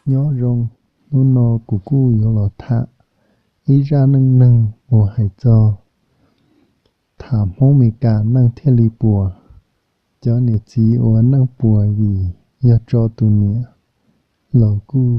Nyob zoo, hnub no kuv kuj yuav los tham ib zaj neej neeg uas hais txog tham Hmoob Mes Kas neej thiaj li puas. Cov niam txiv uas neej puas vim yog tso tus niam los kuj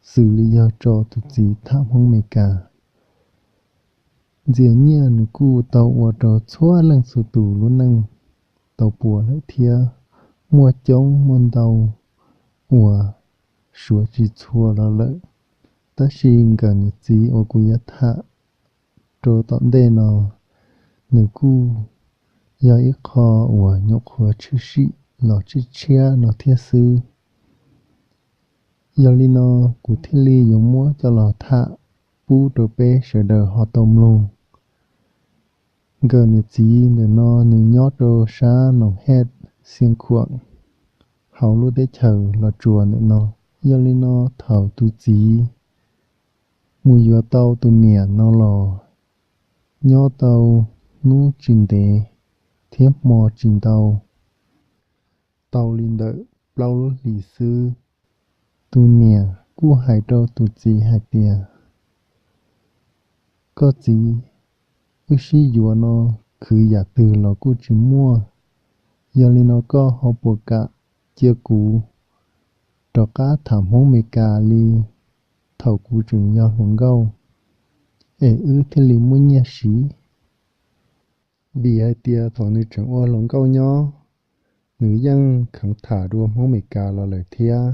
xws li yog tso tus txiv tham Hmoob Mes Kas. Ntxias nyiaj nws kuj tau ua rau txhua leej txhua tus lub neej tau puas lawm thiab, muaj coob muaj ntau uas suav tsis txhua los lawm. Tab sis nkawm niam txiv uas kuv yuav tham rau tom ntej no, nws kuj yog ib qho uas nyuam qhuav tshwm sim los tshiab tshiab no thiab xwb. Yog li no, kuv thiaj li yuav muab coj los tham pub rau peb sawv daws ho tau mloog. Nkawm niam txiv ntawm no nws nyob rau sab Noom Hej, Xiav Khuam, hauv lub teb chaws Los Tsuas ntawm no. Yog li no, thaum tus txiv mus yuav tau tus niam no los, nyob tau hnub tsis ntev thiab hmo tsis ntau, tau li ntawm plaub lub hlis xwb, tus niam kuj hais rau tus txiv hais tias, Koj txiv, wb sib yuav no khwv yam twg los kuj tsis muaj. Yog li no koj ho puas kam cia kuv rov qab tham Hmoob Mes Kas li thaum kuv tseem yog hluas nkauj, es wb thiaj li muaj nyiaj siv? Vim hais tias thaum nws tseem ua hluas nkauj nyob, nws yeej kheev tham dua Hmoob Mes Kas los lawm thiab.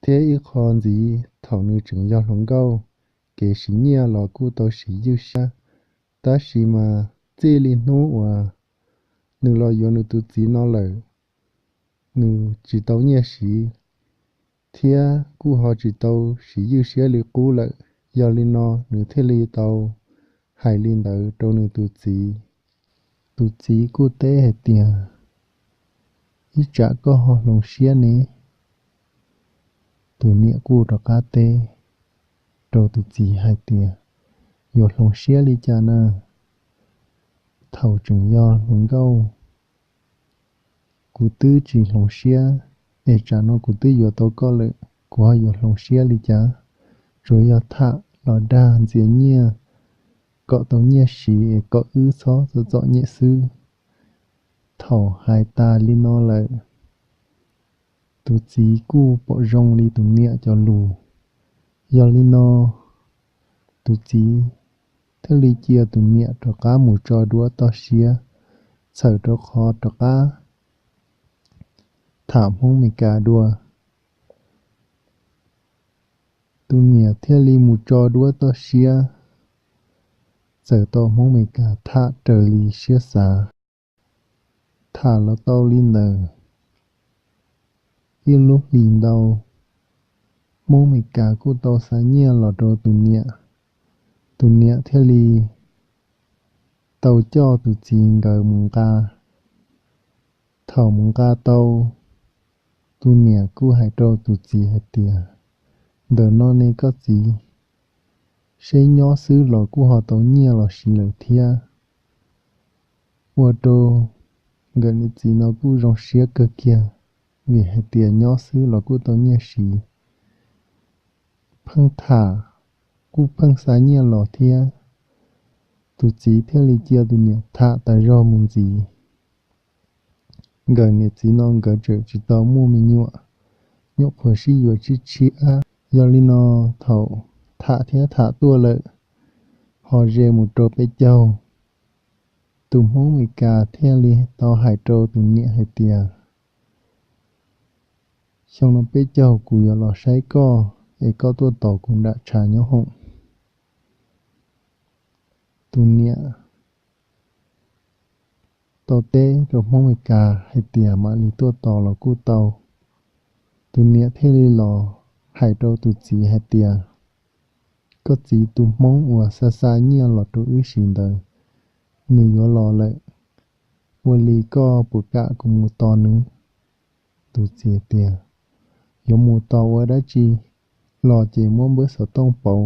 Thiab ib qho ntxiv, thaum nws tseem yog hluas nkauj, kev siv nyiaj los kuj tau siv ywj siab. Tab sis mas txij li hnub uas nws los yuav nws tus txiv no lawm, nws tsis tau nyiaj siv, thiab kuj ho tsis tau siv ywj siab li qub lawm. Yog li no nws thiaj li tau hais li ntawd rau nws tus txiv. Tus txiv kuj teb hais tias, Ib tsam koj ho hloov siab ne? Tus niam kuj rov qab teb rau tus txiv hais tias, Yuav hloov siab li cas na? Thaum tseem yog hluas nkauj kuv twb tsis hloov siab, es tsam no kuv twb yuav tau koj lawm, kuv ho yuav hloov siab li cas? Tsuas yog tham los dag ntxias nyiaj kom tau nyiaj siv es kom wb txhob txom txom nyem xwb. Thaum hais tas li no lawm, tus txiv kuj pom zoo li tus niam cov lus. Yog li no, tus txiv thiaj li cia tus niam rov qab mus tso duab toj siab, txhawm rau qhov rov qab tham Hmoob Mes Kas dua. Tus niam thiaj li mus tso duab toj siab, txawm tau Hmoob Mes Kas tham raws li siab xav. Tham los tau li ntawd ib lub hlis ntau, Hmoob Mes Kas kuj tau xa nyiaj los rau tus niam. Tus niam thiaj li tau coj tus txiv nkawd mus nqa. Thaum mus nqa tau, tus niam kuj hais rau tus txiv hais tias, Ntawm no ne koj txiv, seb nyob xwb los kuj ho tau nyiaj los siv lawm thiab. Ua rau nkawm niam txiv no kuj zoo siab kawg kiag, vim hais tias nyob xwb los kuj tau nyiaj siv. Pheej tham, kuj pheej xa nyiaj los thiab. Tus txiv thiaj li cia tus niam tham tas zog mus ntxiv. Nkawm niam txiv no nkawd tseem tsis tau muaj me nyuam, nyuam qhuav sib yuav tshiab tshiab. Yog li no, thaum tham thiab tham tuaj lawm, ho ze mus rau peb caug, tus Hmoob Mes Kas thiaj li tau hais rau tus niam hais tias, Xyoo no peb caug kuv yuav los saib koj, es koj tuaj tos kuv nram tshav nyob hoom. Tus niam tau teb rau Hmoob Mes Kas hais tias mam li tuaj tos los kuj tau. Tus niam thiaj li los hais rau tus txiv hais tias, Koj txiv, tus Hmoob uas xa xa nyiaj los rau wb siv ntawd, nws yuav los lawm. Ua li koj puas kam kuv mus tos nws? Tus txiv tias, Yuav mus tos ua dab tsi? Los ces muab npawb xov tooj pauv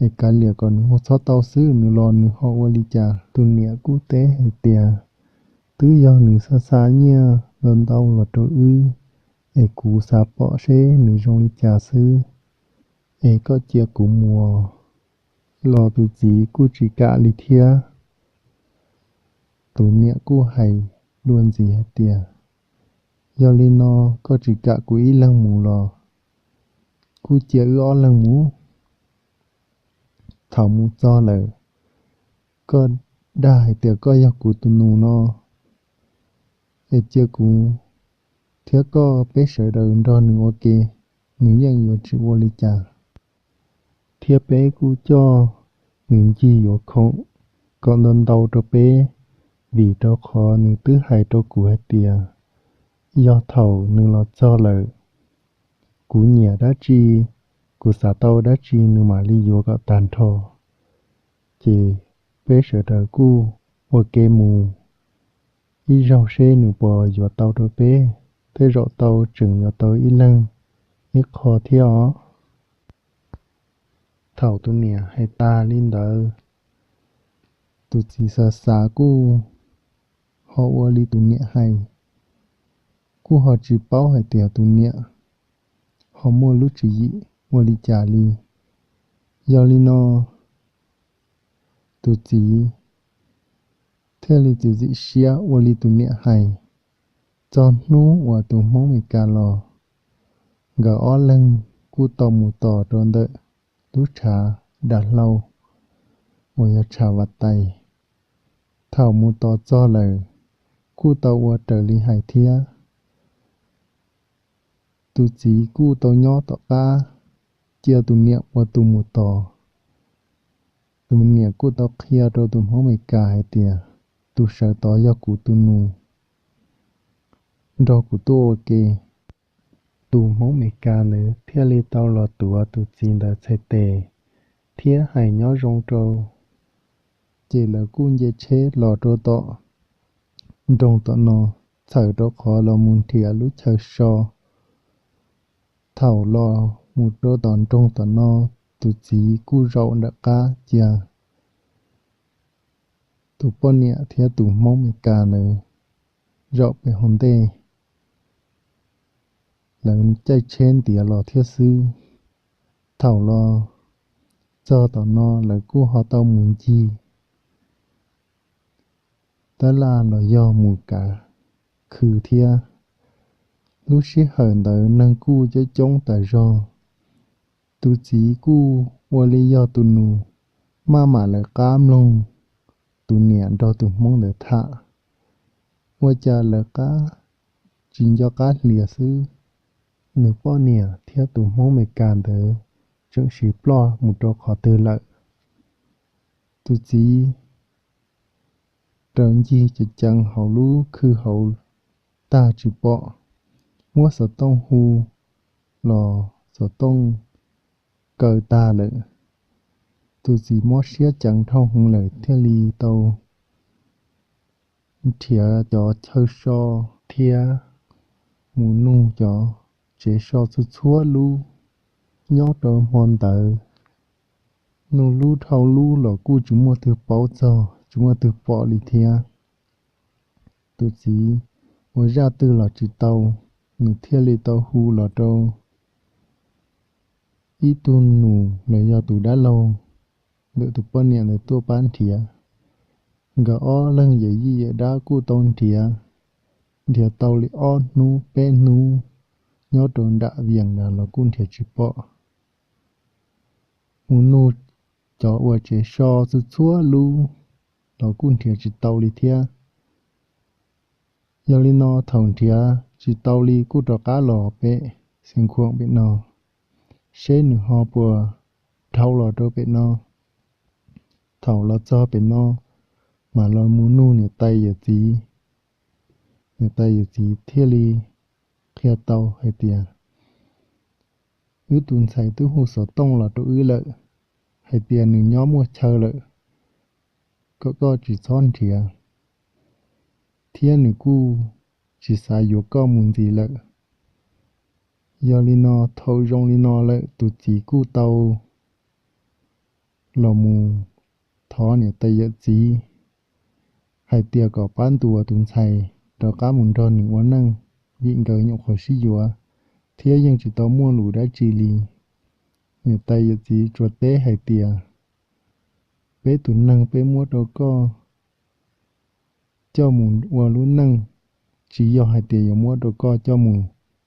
es kav liam kom nws mus txhob tau xwb, nws los nws ho ua li cas? Tus niam kuj teb hais tias, Twb yog nws xa xa nyiaj ntau ntau los rau wb, es kuv xav pom seb nws zoo li cas xwb, es koj cia kuv mus. Los tus txiv kuj tsis kam li thiab. Tus niam kuj hais dua ntxiv hais tias, yog li no koj tsis kam kuv ib leeg mus los kuj cia wb ob leeg mus. Thaum mus txog lawm, koj dag hais tias koj yog kuv tus nus no, es cia kuv thiab koj peb sawv daws nrog nws ua ke, nws yeej yuav tsis ua li cas. Thiab peb kuj coj nws ncig yuav khoom kom ntau ntau rau peb, vim rau qhov nws twb hais rau kuv hais tias yog thaum nws los txog lawm, kuv nyiam dab tsi, kuv xav tau dab tsi nws mam li yuav kom tag nrho. Ces peb sawv daws kuj ua ke mus ib zaug seb nws puas yuav tau rau peb, tej zaum tau tseem yuav tau ib leeg ib qho thiab os. Thaum tus niam hais tas li ntawd, tus txiv xav xav kuj ho ua li tus niam hais, kuj ho tsis paub hais tias tus niam ho muaj lub tswv yim ua li cas li. Yog li no, tus txiv thiaj li txiav txim siab ua li tus niam hais. Txog hnub uas tus Hmoob Amelikas los, nkawd ob leeg kuj tau mus tos rau ntawm lub tshav dav hlau uas yog tshav Vaj Tais. Thaum mus tos txog lawm, kuj tau ua raws li hais thiab. Tus txiv kuj tau nyob tom qab, cia tus niam ua tus mus tos. Tus niam kuj tau qhia rau tus Hmoob Amelikas hais tias, tus sawv tod yog kuv tus nus, nrog kuv tuaj ua ke. Tus Hmoob Amelikas ntawd thiaj li tau los tuav tus txiv ntawd txhais tes thiab hais nyob zoo rau. Ces lawv kuj nce tsheb los rau tom nroog tom no, txhawm rau qhov los mus nrhiav lub chaw so. Thaum los mus rau tom nroog tom no, tus txiv kuj zaum nram qab cia tus poj niam thiab tus Hmoob Amelikas ntawd zaum pem hauv ntej. Lawv caij tsheb ntiav los thiab xwb. Thaum los txog tom no lawv kuj ho tau mus ncig tab laj los yog mus kav khw thiab. Lub sij hawm ntawd neeg kuj coob coob tas zog. Tus txiv kuj ua li yog tus nus, maj mam lawv qab mloog tus niam nrog tus Hmoob ntawd tham. Ua cas lawv qab tsis nco qab hlias xwb, nws poj niam thiab tus Hmoob Amelikas ntawd tseem siv ploj mus rau qhov twg lawm. Tus txiv raws ncig ceev ceev hauv lub khw hauv tag tsis pom, muab xov tooj hu los xov tooj kaw tag lawm. Tus txiv mob siab ceev dhau hwv lawm thiaj li tau nrhiav cov chaw so thiab mus nug cov tsev so txhua txhua lub nyob rau hmo ntawd. Nug lub dhau lub los kuj tsis muaj twg paub txog, tsis muaj twg pom li thiab. Tus txiv ua zaj twg los tsis tau, nws thiaj li tau hu los rau ib tug nus los yog tus dab laug ntawm tus poj niam ntawd tuaj pab nrhiav. Nkawd ob leeg yawm yij yawm dab kuj tau nrhiav, nrhiav tau li ob hnub peb hnub nyob rau nram Vias Cas los kuj nrhiav tsis pom. Mus nug cov uas tsev so txhua txhua lub los kuj nrhiav tsis tau li thiab. Yog li no thaum nrhiav tsis tau li kuj rov qab los pem Xeev Khuam pem no, seb nws ho puas dhau los rau pem no. Thaum los txog pem no, mam los mus nug niam tais yawm txiv. Niam tais yawm txiv thiaj li qhia tau hais tias, wb tus ntxhais twb hu xov tooj los rau wb lawm, hais tias nws nyob muaj chaw lawm, kom koj tsis txhob nrhiav, thiab nws kuj tsis xav yuav koj mus ntxiv lawm. Yog li no thaum zoo li no lawm tus txiv kuj tau los mus thov niam tais yawm txiv hais tias kom pab ntuas tus ntxhais rov qab mus nrog nws ua neej, vim nkawd nyuam qhuav sib yuav thiab yeej tsis tau muaj lus dab tsi li. Niam tais yawm txiv tsuas teb hais tias, peb tus neeg peb muab rau koj coj mus ua lub neej, tsis yog hais tias yuav muab rau koj coj mus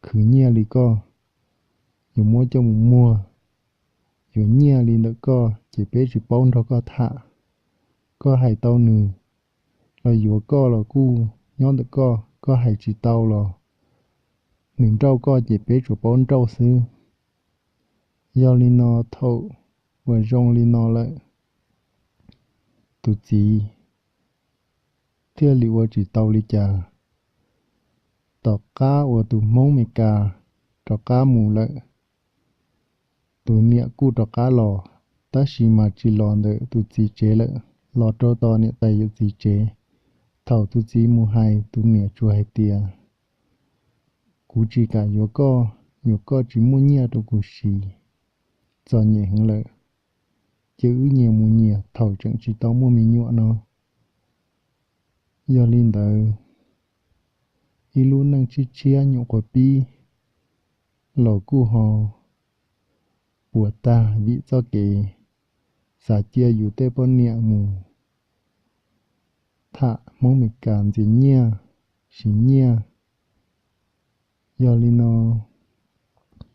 khwv nyiaj li koj, yuav muab coj mus muag, yuav nyiaj li ntawm koj ces peb tsis paub nrog koj tham. Koj hais tau nws los yuav koj los kuj nyob ntawm koj, koj hais tsis tau los nws nrauj koj ces peb tsuas paub nrauj xwb. Yog li no thaum uas zoo li no lawm, tus txiv thiaj li ua tsis tau li cas. Tom qab uas tus Hmoob Mes Kas rov qab mus lawm, tus niam kuj rov qab los, tab sis mas tsis los ntawm tus txiv tsev lawm, los rau tom niam tais yawm txiv tsev. Thaum tus txiv mus hais, tus niam tsuas hais tias, kuv tsis kam yuav koj, yuav koj tsis muaj nyiaj rau kuv siv, txom nyem heev lawm, cia wb nyias mus nyias thaum tseem tsis tau muaj me nyuam no. Yog li ntawd, ib lub neej tshiab tshiab nyuam qhuav pib los kuj ho puas tag vim txoj kev xav cia yus tej poj niam mus tham Hmoob Mes Kas ntxias nyiaj, siv nyiaj. Yog li no,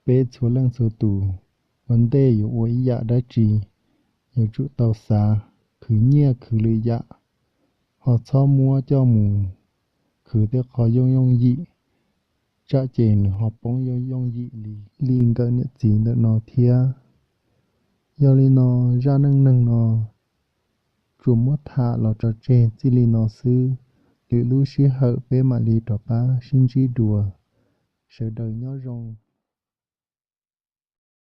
peb txhua leej txhua tus ua ntej yuav ua ib yam dab tsi, yuav tsum tau xav khwv nyiaj khwv lwm yam, ho txhob muab coj mus khwv tej qho yooj yooj yim, tsam ces nws ho poob yooj yooj yim li, li nkawm niam txiv ntawm no thiab. Yog li no, zaj neej neeg no tsuas muab tham los tso tseg txij li no xwb, lwm lub sij hawm peb mam li rov qab sib ntsib dua. Sawv daws nyob zoo.